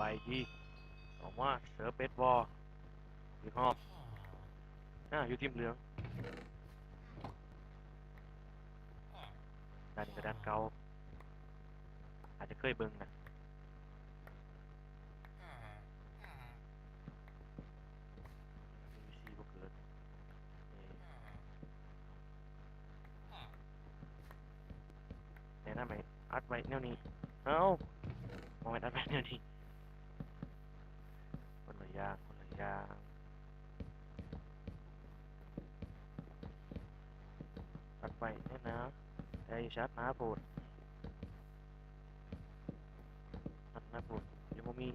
ໄປທີ່ ອອກມາເສີບເບັດບໍ່ ອີກຮອບ. ອ່າ ຢູ່ທີມເຫຼືອງ. ດ່ານນີ້ກໍດ່ານເກົ່າ ອາດຈະເຄີຍເບິ່ງນະ. ເອັມບີຊີບໍ່ເກີດ. ແນະນຳໃຫ້ອັດໄວ້ແນວນີ້. ເອົ້າ ບໍ່ແມ່ນອັດໄວ້ແນວນີ້. ຄົນລະຢ່າງ ຄົນລະຢ່າງ. ອັດໄວ້ແນ່ນະ ແຕ່ຢ່າຊິອັດໜ້າໂພດ. ອັດໜ້າໂພດ ຍັງບໍ່ມີ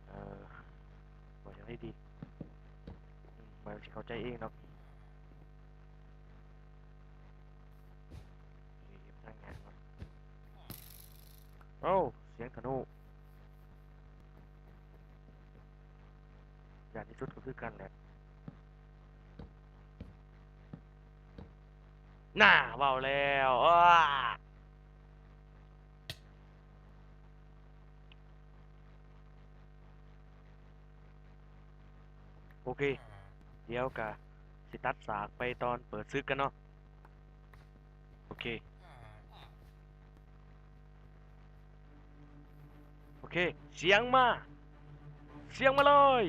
ເອີ ວ່າຈັ່ງໃດດີ? ອືມ ມັນຊິເຂົ້າໃຈເອງດອກ. ເກັບທາງຍາກເນາະ. ໂອ້ ສຽງທະນູ. ຢ້ານທີ່ສຸດກໍຄືກັນແຫຼະ. ໜ້າ ເວົ້າແລ້ວ. ໂອເຄ ດຽວກະຊິຕັດສາກໄປຕອນເປີດສຶກກັນເນາະ. ໂອເຄ ໂອເຄ ສຽງມາ ສຽງມາເລີຍ.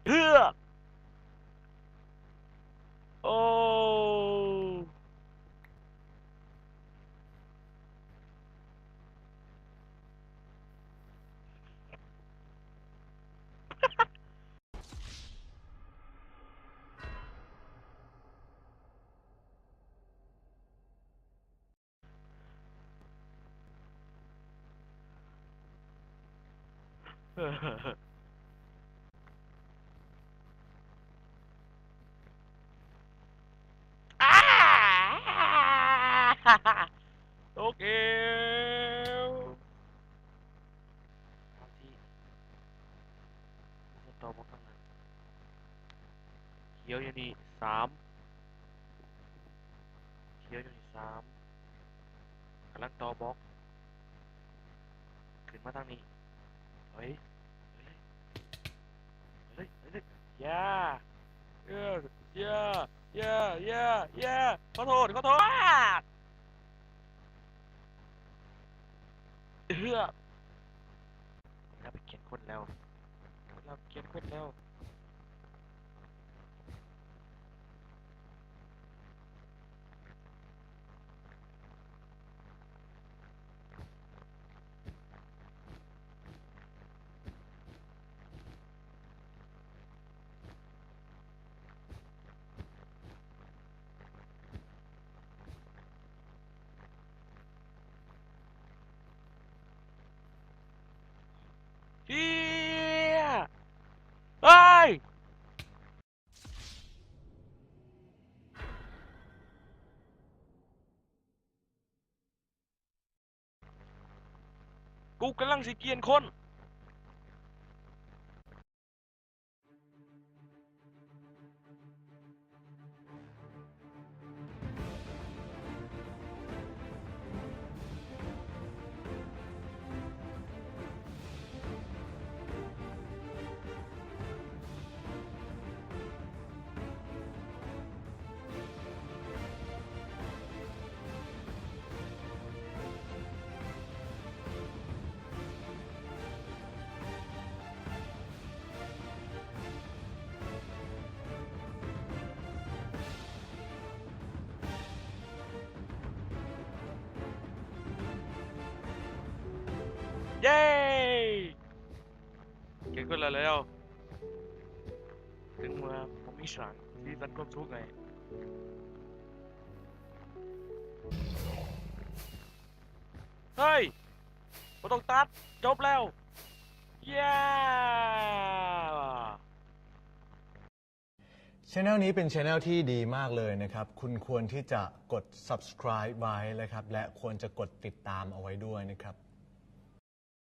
ເຮືອກ ໂອ້. ໂຕກແລ້ວ ທາງທີ່ ຕໍ່ບໍ່ທາງນັ້ນ. ຂຽວຢູ່ນີ້ສາມ ຂຽວຢູ່ນີ້ສາມ ກຳລັງຕໍ່ບລັອກ ຂຶ້ນມາທາງນີ້. ເຮີ້ຍ ເຮີ້ຍ ເຮີ້ຍ ຢ່າ ເອີ ຢ່າ ຢ່າ ຢ່າ ຢ່າ ຂໍໂທດ ຂໍໂທດ. ເອີ ເວລາໄປກຽນຄົນແລ້ວ ເວລາໄປກຽນຄົນແລ້ວ. ເຮີ້ຍ ເຮີ້ຍ ກູກຳລັງຊິກຽນຄົນ. ເຢ້! ເກັ່ງຂຶ້ນແລ້ວ ເຖິງວ່າບໍ່ມີສາງສີສັນຄວາມສຸກໃຫ້. ເຮີ້ຍ! ບໍ່ຕ້ອງຕັດ ຈົບແລ້ວ. ເຢ້! Channel นี้เป็น channel ที่ดีมากเลยนะครับ คุณควรที่จะกด subscribe ไว้นะครับ และควรจะกดติดตามเอาไว้ด้วยนะครับ